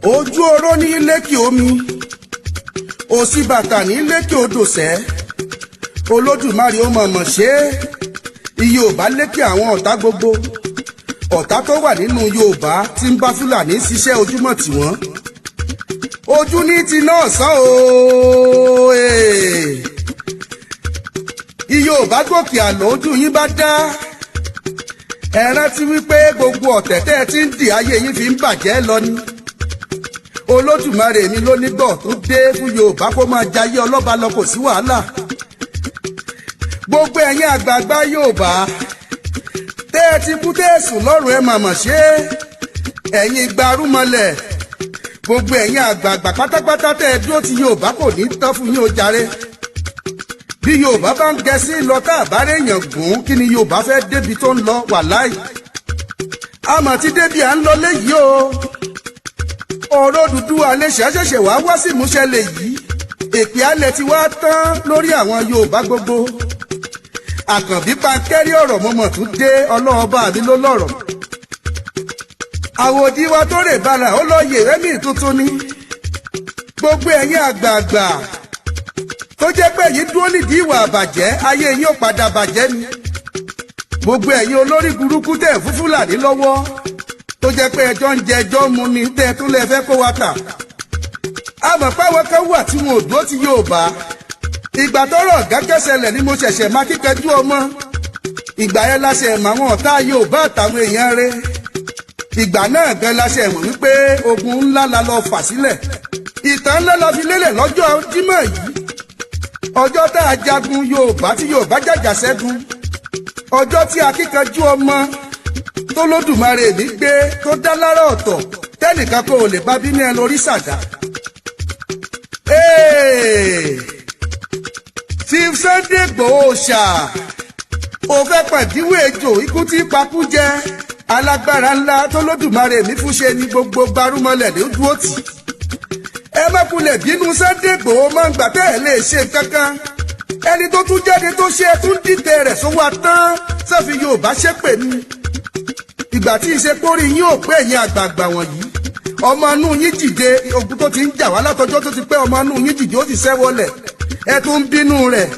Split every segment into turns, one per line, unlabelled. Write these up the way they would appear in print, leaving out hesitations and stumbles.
Ojú oró ní lékè omi, òsì bàtà ní lékè odò sẹ́. Olódùmarè ó mọ̀mọ̀ ṣe é. Iye ò bá lékè àwọn ọ̀tá gbogbo, ọ̀tá tó wà nínú Yorùbá tí ń bá Fúlàní ṣiṣẹ́ ojúmọ̀ tì wọ́n. Ojú ní ti náà sán o. Iye ò bá gòkè àlọ́, ojú yín bá dá. Ẹ rántí wípé gbogbo ọ̀tẹ̀ tẹ́ ẹ ti ń dì, ayé yín fi ń bàjẹ́ lọ ni. Olódùmarè mi ló nígbọ̀ tó dé fún Yorùbá kó máa jayé ọlọ́ba lọ, kò sí wàhálà. Gbogbo ẹ̀yin àgbààgbà Yorùbá tẹ́ ẹ ti kú, tẹ́ ẹ sùn lọ́rùn, ẹ màmá ṣe é. Ẹ̀yin gbarúmọlẹ̀, gbogbo ẹ̀yin àgbààgbà pátápátá tẹ́ ẹ dúró ti Yorùbá, kò ní tán fún yín o jàre. Bí Yorùbá bá ń gẹ̀ẹ́sì lọ, tá àbárẹ̀ èèyàn gùn, kí ni Yorùbá fẹ́ débi tó ń lọ? Wàláì, àmọ́ ti débi à ń lọ léyìí o. Ọ̀rọ̀ Odùduwà lè ṣẹ̀ṣẹ̀ṣẹ̀ wá wá sí ìmúṣẹ lèyí. Èpè alẹ̀ ti wá tán lórí àwọn Yorùbá gbogbo. Àkànbí pankẹ́rí ọ̀rọ̀ mọ́mọ́ tún dé. Ọlọ́ọ̀bá mi ló lọ́rọ̀. Àwòdì wa tó rè bàrà, ó lọ yè rẹ́mì tuntun ni. Gbogbo ẹ̀yin àgbààgbà tó jẹ́ pé yìí dúró nídìí ìwà àbàjẹ́, ayé yín ò padà bàjẹ́ ni. Gbogbo ẹ̀yin olórí burúkú tẹ̀ fún Fúlàní lọ́wọ́, tó jẹ́ pé ẹjọ́ ń jẹ, ẹjọ́ mu ni, tẹ́ tún lè fẹ́ kó wa tà. Àmọ́ páwọn kan wà tí wọn ò dúró ti Yorùbá. Ìgbà tọ́rọ̀ gágẹ́sẹlẹ̀ ni mo ṣẹ̀ṣẹ̀ máa kíkanjú ọmọ. Ìgbà yẹn láṣẹ mọ àwọn ọ̀tá Yorùbá àtàwọn èèyàn rẹ̀. Ìgbà náà gan láṣẹ mọ̀ wípé ogun ńlá la lọ fà sílẹ̀. Ìtàn ńlá la fi lélẹ̀ lọ́jọ́ Jímọ̀ yìí, ọjọ́ tá a jagun Yorùbá, tí Yorùbá jàjà ṣẹ́gun, ọjọ́ tí akíkanjú ọmọ tó lódùmarè mi gbé tó dá lára ọ̀tọ̀, tẹ́nìkan kò lè bá bínú ẹ lórí sàdá. Chief Sunday Igboho ṣá ò fẹ́ pàdíwò ejò ikú tí pakú jẹ, alágbára ńlá tó lódùmarè mi fún ṣe ní gbogbo gbarúmọlẹ̀ ló dúró tì. Ẹ má kulẹ̀ bínú Sunday Igboho, máa ń gbà tẹ́ ẹ lè ṣe kankan. Ẹni tó tún jáde tó ṣe é tún dìtẹ̀ rẹ̀ sówó atán sọ́fi Yorùbá ṣépè ni. Ìgbà tí ìṣepórí yín ò pé, ẹ̀yin àgbààgbà wọ̀nyí, ọmọ inú yín dìde. Ogun tó ti ń jà wá látọjọ́ tó ti pẹ́, ọmọ inú yín dìde, ó ti ṣẹ́ wọlẹ̀, ẹ tún ń bínú rẹ̀.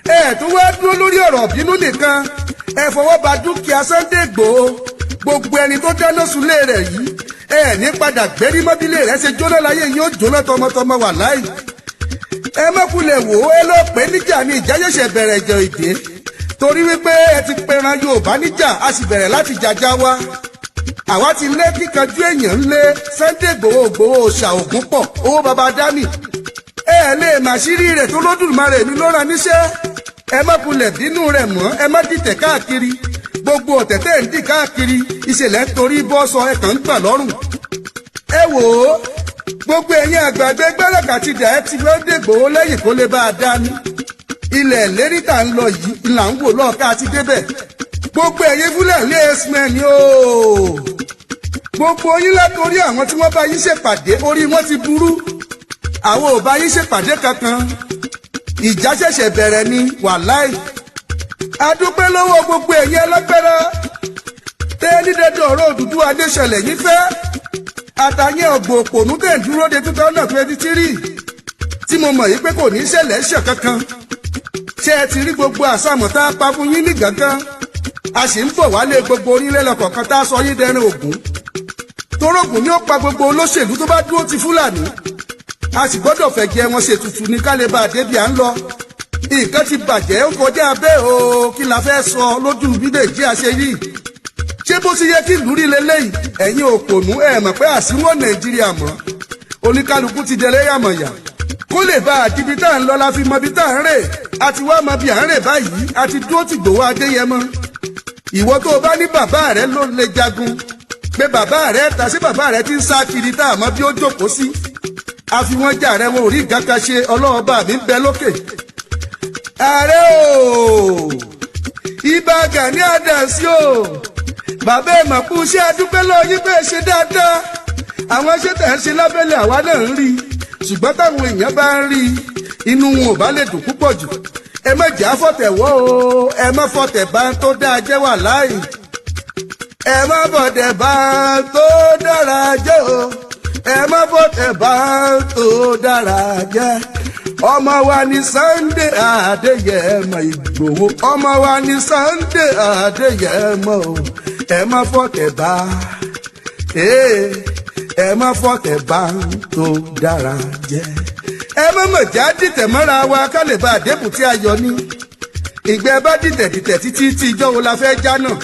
Ẹ tún wá dúró lórí ọ̀rọ̀ bínú nìkan, ẹ fọwọ́ ba dúkìá Sunday Igboho. Gbogbo ẹni tó dáná sunlé rẹ̀ yìí, ẹ ní padà gbérí mọ́bílẹ̀ rẹ̀ ṣe jóná láyé yìí, ó jóná tọmọtọmọ, wà láì. Ẹ mọ́kulẹ̀ wò ó, ẹ lọ pé níjà ni ìjà ṣẹ̀ṣẹ̀ bẹ̀rẹ̀ jẹ ìdè, torí wípé ẹ ti pẹran Yorùbá níjà, a sì bẹ̀rẹ̀ láti jàjà wa. Àwa ti lé kíkanjú èèyàn ń lé Sunday Igboho. Igboho ṣà ògún pọ̀ owó baba dání, ẹ lè màṣírí rẹ̀ tó lódùmarè mi ló rán níṣẹ́. Ẹ má kulẹ̀ bínú rẹ̀ mọ́, ẹ má dìtẹ̀ káàkiri. Gbogbo ọ̀tẹ̀ tẹ̀ ń dì káàkiri, ìṣẹ̀lẹ̀ ń torí bọ́ sọ, ẹ kàn ń gbà lọ́rùn. Ẹ wò ó, gbogbo ẹ̀yin àgbàgbé gbẹ́rẹ̀kà ti dà, ẹ́ ti Sunday Igboho lẹ́yìn kó lè bá a dání. Ilẹ̀ lérí tà ń lọ yìí là ń wò lọ́ọ̀ká àti débẹ̀. Gbogbo ẹ̀yin Fúlàní herdsmen o, gbogbo yín, látòrí àwọn tí wọ́n bá yín ṣèpàdé, orí wọn ti burú. Àwọn ò bá yín ṣèpàdé kankan, ìjà ṣẹ̀ṣẹ̀ bẹ̀rẹ̀ ni, wàláì. Adúpẹ́ lọ́wọ́ gbogbo ẹ̀yin ẹlẹ́gbẹ́rẹ́ tẹ́ ní dandan ọ̀rọ̀ Odùduwà adéṣẹlẹ̀ yín fẹ́, àtàyẹn ọ̀gbọ̀n òpònú tẹ̀ ń dúró de 2023, tí mo mọ̀ yìí pé kò ní ṣẹlẹ̀ ṣẹ̀ kankan. Ṣé ẹ ti rí gbogbo àsàmọ̀ tá a pa fún yín ní gángan? A sì ń bọ̀ wálé gbogbo onílé lọ́kọ̀ọ̀kan tá a sọ yín dẹrin ògún, torógùn ni ó pa gbogbo olóṣèlú tó bá dúró ti Fúlàní. A sì gbọ́dọ̀ fẹ̀jẹ̀ wọn ṣètùtù ní ká lè bá a débi à ń lọ. Nǹkan ti bàjẹ́, ó kọjá bẹ́ẹ̀ o. Kí la fẹ́ sọ lójú bí Nàìjíríà ṣe rí? Ṣé bó ti yẹ kí ìlú rí leléyìí? Ẹ̀yin òpònú, ẹ̀ mọ̀ pé àsìwọ̀n Nàìjíríà mọ́, oníkálukú ti dẹlé yàmọ̀yà. Kó lè bá àdìbí tá à ń lọ la fi mọ ibi tá à ń rè. A ti wá mọ bí à ń rè báyìí, a ti dúró ti Ìgbòho Adéyẹmọ. Ìwọ tó o bá ní bàbá rẹ ló lè jagun, pé bàbá rẹ ta sí bàbá rẹ ti ń sá kiri tá a mọ bí ó jókòó sí. Àfi wọn jà rẹ, wọn ò rí nǹkan kan ṣe. Ọlọ́ọ̀bá mi ń bẹ lókè. Ààrẹ o, Ìbà Gani Adams o, bàbá ẹ̀ mọ̀ kú iṣẹ́, adúpẹ́ lọ́wọ́ yín bẹ́ẹ̀ ṣe dáadáa. Àwọn iṣẹ́ tẹ̀ ń ṣe lábẹ́lẹ̀, àwa náà ń rí i, ṣùgbọ́n táwọn èèyàn bá ń rí i, inú wọn ò bá lè dùn púpọ̀ jù. Ẹ má jà fọ̀tẹ̀ wọ́ o, ẹ má fọ̀tẹ̀ bá ń tó dáa jẹ́ wà láì. Ẹ má fọ̀tẹ̀ bá ń tó dára jẹ́ o, ẹ má fọ̀tẹ̀ bá ń tó dára jẹ́. Ọmọ wa ní Sunday Adéyẹmọ Ìgbòho, ọmọ wa ní Sunday Adéyẹmọ o. Ẹ má fọ̀tẹ̀ bá, ẹ má fọ̀tẹ̀ bá ń tó dára jẹ́. Ẹ má mọ̀ já dìtẹ̀ mọ́ra wa ká lè bá àdébùtí ayọ̀ ní. Ìgbẹ́ bá dìtẹ̀ dìtẹ̀ títí tí, ìjọ́ wo la fẹ́ já náà?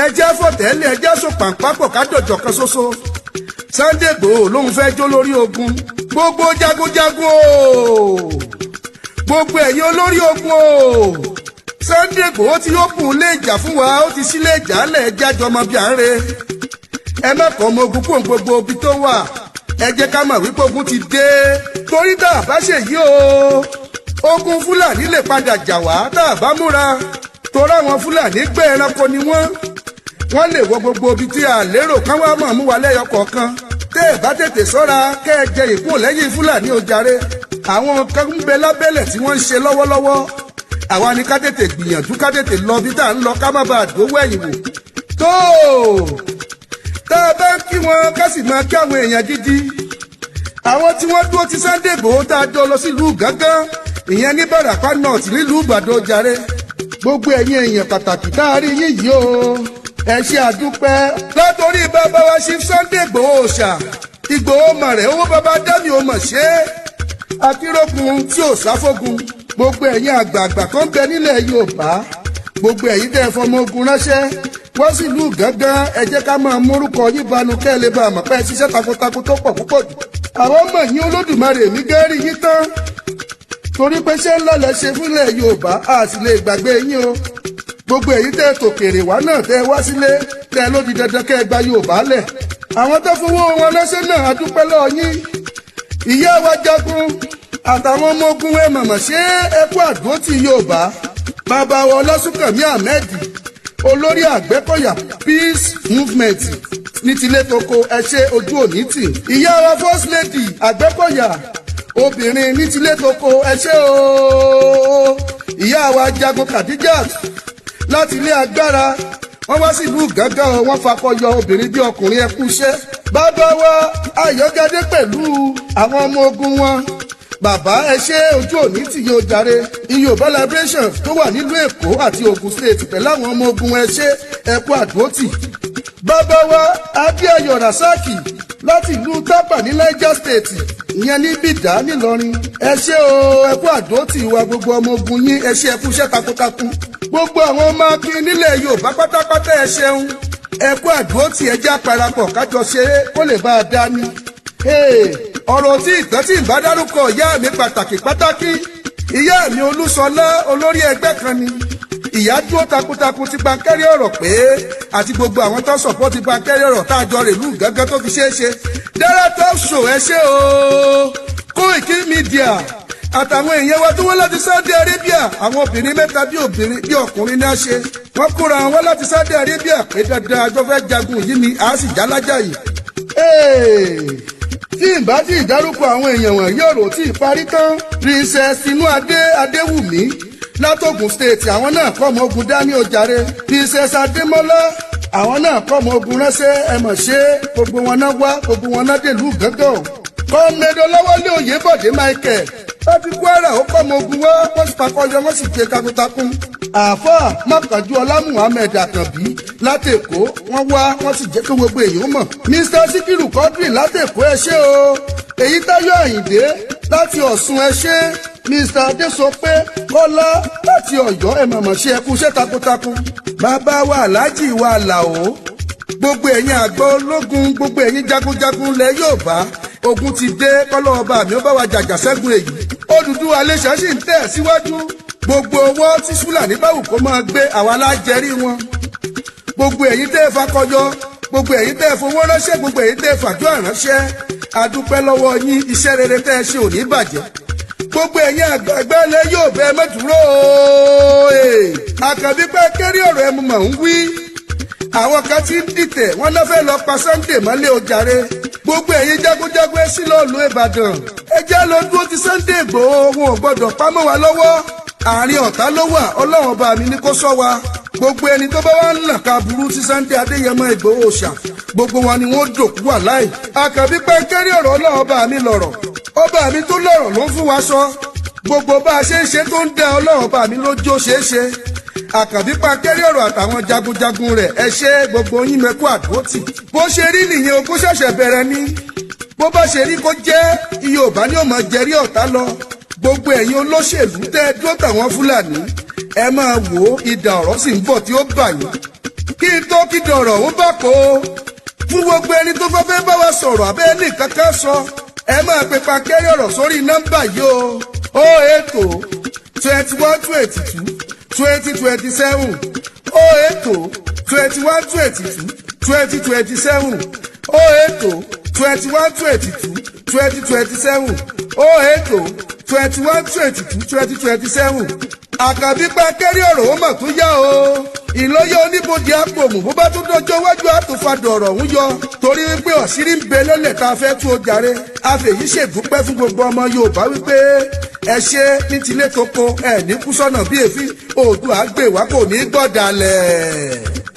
Ẹ jẹ́ fọ̀tẹ́lẹ̀, ẹ jẹ́ sùn pàǹpápọ̀ ká dọ̀jọ̀ kan ṣoṣo. Sunday Igboho lòun fẹ́ jó lórí ogun. Gbogbo jagunjagun o, gbogbo ẹ̀yin olórí ogun o, Sunday Igboho tí ó bùn lé ìjà fún wa, ó ti sílé ìjà lẹ̀ jájọ ọmọ bíi à ń re. Ẹ má kọ́ ọmọ ogun kó gbogbo ibi tó wà. Ẹ jẹ́ ká mọ̀ wípé ogun ti dé, torí tá a bá ṣèyí o, ogun Fúlàní lè padà jà wá tá a bá múra, torí àwọn Fúlàní gbé ẹranko ni wọ́n. Wọ́n lè wọ gbogbo ibi tí a lérò kán wá mọ̀ mú wa lẹ́yọ kọ̀ọ̀kan. Tẹ́ ẹ bá tètè sọ́ra, kẹ́ ẹ jẹ ìkú lẹ́yìn Fúlàní ó jàre. Àwọn kan ń bẹ lábẹ́lẹ̀ tí wọ́n ń ṣe lọ́wọ́lọ́wọ́. Àwa ni ká tètè gbìyànjú, ká tètè lọ bí tá à ń lọ, ká má bàa dówó ẹ̀yìn wò. Tó tá a bá ń kí wọn, ká sì máa kí àwọn èèyàn gidi, àwọn tí wọ́n dúró ti Sunday Igboho tá a jọ lọ sílùú Gángan, ìyẹn ní Bàràpá North nílùú Ìbàdàn jàre. Gbogbo ẹ̀yin èèyàn pàtàkì tá a rí yín yìí o, ẹ ṣe àdúpẹ́. Látòrí bàbá wa Chief Sunday Igboho ṣà, Ìgbòho mọ̀ rẹ̀, owó bàbá dámì ó mọ̀ ṣe é, akírògùn tí ò sáfógun. Gbogbo ẹ̀yin àgbààgbà kan bẹ nílẹ̀ Yorùbá, gbogbo ẹ̀yin tẹ́ ẹ fọmọ ogun ránṣẹ́ wọ́n sì lù gángan, ẹ jẹ́ ká máa mórúkọ yín banu kẹ́ ẹ lè bá a mọ̀ pé ẹ ṣiṣẹ́ takuntakun tó pọ̀ púpọ̀ jù. Àwọn ọmọ yín, Olódùmarè mi gẹ́rì yín tán, torí pé ṣé ńlá lẹ ṣe fúnlẹ̀ Yorùbá, a sì lè gbàgbé yín o. Gbogbo èyí tẹ́ tòkèrè wá náà, tẹ́ wá sílé, tẹ́ ló di dandan kẹ́ ẹ gba Yorùbá lẹ̀, àwọn tó fowó wọn lọ́sẹ̀ náà, a dúpẹ́ lọ́wọ́ yín. Ìyá wa jagun àtàwọn ọmọ ogun, ẹ mọ̀mọ̀ ṣé ẹ kú àdúró tí Yorùbá. Bàbá wa Ọlásùnkànmí Ahmed, olórí Àgbẹ̀kọ̀yà Peace Movement ní tilé toko, ẹ ṣe, ojú òní tì. Ìyá wa First Lady Àgbẹ̀kọ̀yà obìnrin ní tilé toko, ẹ ṣé o. Ìyá wa jagun Khadijat láti ilé agbára, wọ́n wá sílùú Gángan, wọ́n fakọyọ, obìnrin bí ọkùnrin, ẹ kú iṣẹ́. Bàbá wa Ayọ̀gádé pẹ̀lú àwọn ọmọ ogun wọn, bàbá, ẹ ṣe, ojú òní tí yóò jàre. Yorùbá Liberation tó wà nílùú Èkó àti Ògùn State pẹ̀lú àwọn ọmọ ogun, ẹ ṣe, ẹ kú àdúrótì. Bàbá wa Adéayọ̀ Rasaki láti ìlú Tápà ní Niger State, ìyẹn ní Bìdá nílọrin, ẹ ṣé o, ẹ kú àdúrótì wa. Gbogbo ọmọ ogun yín, ẹ ṣé, ẹ kú iṣẹ́ takuntakun. Gbogbo àwọn ọmọ akin nílẹ̀ Yorùbá pátápátá, ẹ ṣeun, ẹ kú àdúrótì. Ẹ já parapọ̀ kájọ ṣe é kó lè bá a dání. Ọ̀rọ̀ tí ìtàn tí ìbá dárúkọ ìyá mi pàtàkì pàtàkì, ìyá mi Olúṣọlá, olórí ẹgbẹ́ kan ni. Ìyá dúró takuntakun ti pankẹ́rẹ́ ọ̀rọ̀ pé àti gbogbo àwọn tó support pankẹ́rẹ́ ọ̀rọ̀ tá a jọ rèlú gángan tó fi ṣeé ṣe. Dára Top Show, ẹ ṣé o. Koiki Media àtàwọn èèyàn wa tó wọ́n láti Saudi Arabia, àwọn obìnrin mẹ́ta bí obìnrin bí ọkùnrin ní a ṣe, wọ́n kóra wọn láti Saudi Arabia pé dandan àjọ fẹ́ jagun yìí ni, a sì já lájà yìí. Tí n bá tí ìdárúkọ àwọn èèyàn wọ̀nyí, ọ̀rọ̀ tí ì parí tán. Princess Inú Adé Adéwùmí látògùn State, àwọn náà kọ́ ọmọ ogun dání ojàre. Princess Adémọ́lá, àwọn náà kọ́ ọmọ ogun ránṣẹ́. Ẹ mọ̀ ṣe, gbogbo wọn náà wá, gbogbo wọn náà dèlú gángan. Comrade Ọlọ́wọ́lé Oyèbọ̀dé Michael láti Kwara, ó kọ́ ọmọ ogun wá, wọ́n sì fakọyọ, wọ́n sì ṣe takuntakun. Àáfàá Mákànjú Ọlá Muhammed Àkànbí látẹ̀kọ́, wọ́n wá, wọ́n sì jẹ́ kí gbogbo èèyàn mọ̀. Mr Sikiru Quadri látẹ̀kọ́, ẹ ṣé o. Èyí Táyọ̀ Àyìndé láti Ọ̀ṣun, ẹ ṣé. Mr Adésọpé Kọ́lá láti Ọ̀yọ́, ẹ mọ̀mọ́ ṣe, ẹ kú iṣẹ́ takuntakun. Bàbá wa Aláàjì wa Làó, gbogbo ẹ̀yin àgbà ológun, gbogbo ẹ̀yin jagunjagun lẹ Yorùbá, ogun ti dé, kọ́lọ́ ọba mi ó bá wa jàjà ṣẹ́gun èyí. Odùduwà Iléṣà sì ń tẹ̀ síwájú. Gbogbo owó tí Fúlàní bá wù kó máa gbé, àwa lájẹrí wọn. Gbogbo ẹ̀yin tẹ́ ẹ fakọyọ, gbogbo ẹ̀yin tẹ́ ẹ fowó ránṣẹ́, gbogbo ẹ̀yin tẹ́ ẹ fàdúrà ránṣẹ́, adúpẹ́ lọ́wọ́ yín. Iṣẹ́ rere tẹ́ ẹ ṣe ò ní bàjẹ́. Gbogbo ẹ̀yin àgbàgbà ilẹ̀ yóò bẹ mẹ́dúró. Àkànbí pé kéré ọ̀rọ̀ ẹmu mọ̀ ń wí. Àwọn kan ti ń dìtẹ̀, wọ́n náà fẹ́ lọ pa Sunday mọ́lẹ̀ ojàre. Gbogbo ẹ̀yin jagunjagun, ẹ sí lọ́ọ̀lù Ìbàdàn, ẹ jẹ́ lọ dúró ti Sunday Ìgbòho. Wọn ò gbọ́dọ̀ pamọ́ wa lọ́wọ́. Àárín ọ̀tá ló wà. Ọlọ́run ọba mi ní kó sọ wa. Gbogbo ẹni tó bá wà ń nà ká burú sí Sunday Adéyẹmọ Ìgbòho ṣà, gbogbo wọn ni wọ́n dòkú wà láì. Àkànbí pẹ́ńkẹ́rì ọ̀rọ̀, Ọlọ́run ọba mi lọ̀rọ̀. Ọba mi tó lọ̀rọ̀ ló ń fún wa sọ. Gbogbo bá a ṣe ń ṣe tó ń dá, Ọlọ́run ọba mi lójó ṣeé ṣe. Àkànbí pàkẹ́rì ọ̀rọ̀ àtàwọn jagunjagun rẹ̀, ẹ ṣe gbogbo yín, mẹ́kú àdótì. Bó ṣe rí nìyẹn o, kó ṣẹ̀ṣẹ̀ bẹ̀rẹ̀ ni. Bó bá ṣe rí kó jẹ́, Yorùbá ní ọmọ jẹrí ọ̀tá lọ. Gbogbo ẹ̀yin olóṣèlú tẹ́ ẹ dúró tàwọn Fúlàní, ẹ máa wò ó, idà ọ̀rọ̀ sì ń bọ̀ tí ó bà yín. Kí n tó kí dọ̀rọ̀ ó bá kó o, fún gbogbo ẹni tó fẹ́ fẹ́ bá wa sọ̀rọ̀ abẹ́ ní kankan sọ, ẹ máa pe pàkẹ́rì ọ̀rọ̀ sórí nọ́mbà yìí o: 080 21 22 20 27, 080 21 22 20 27, 080 21 22 20 27, 080 21 22 20 27. Àkànbí pàkẹ́rì ọ̀rọ̀, ó mà tún yá o. Ìlọ́yẹ̀ oníbodè àpòmù, bó bá tún dọjọ́ iwájú, àtúnfàdọ̀ ọ̀rọ̀ ń yọ, torí wípé ọ̀sírí ń bẹ lọ́lẹ̀ tá a fẹ́ tú o jàre. Àfẹ̀yí ṣèdúpẹ́ fún gbogbo ọmọ Yorùbá wípé ẹ ṣe ní tilé toko, ẹ ní kú sọ́nà bí èéfín. Oòduà gbè wá, kò ní gbọ́dàlẹ̀.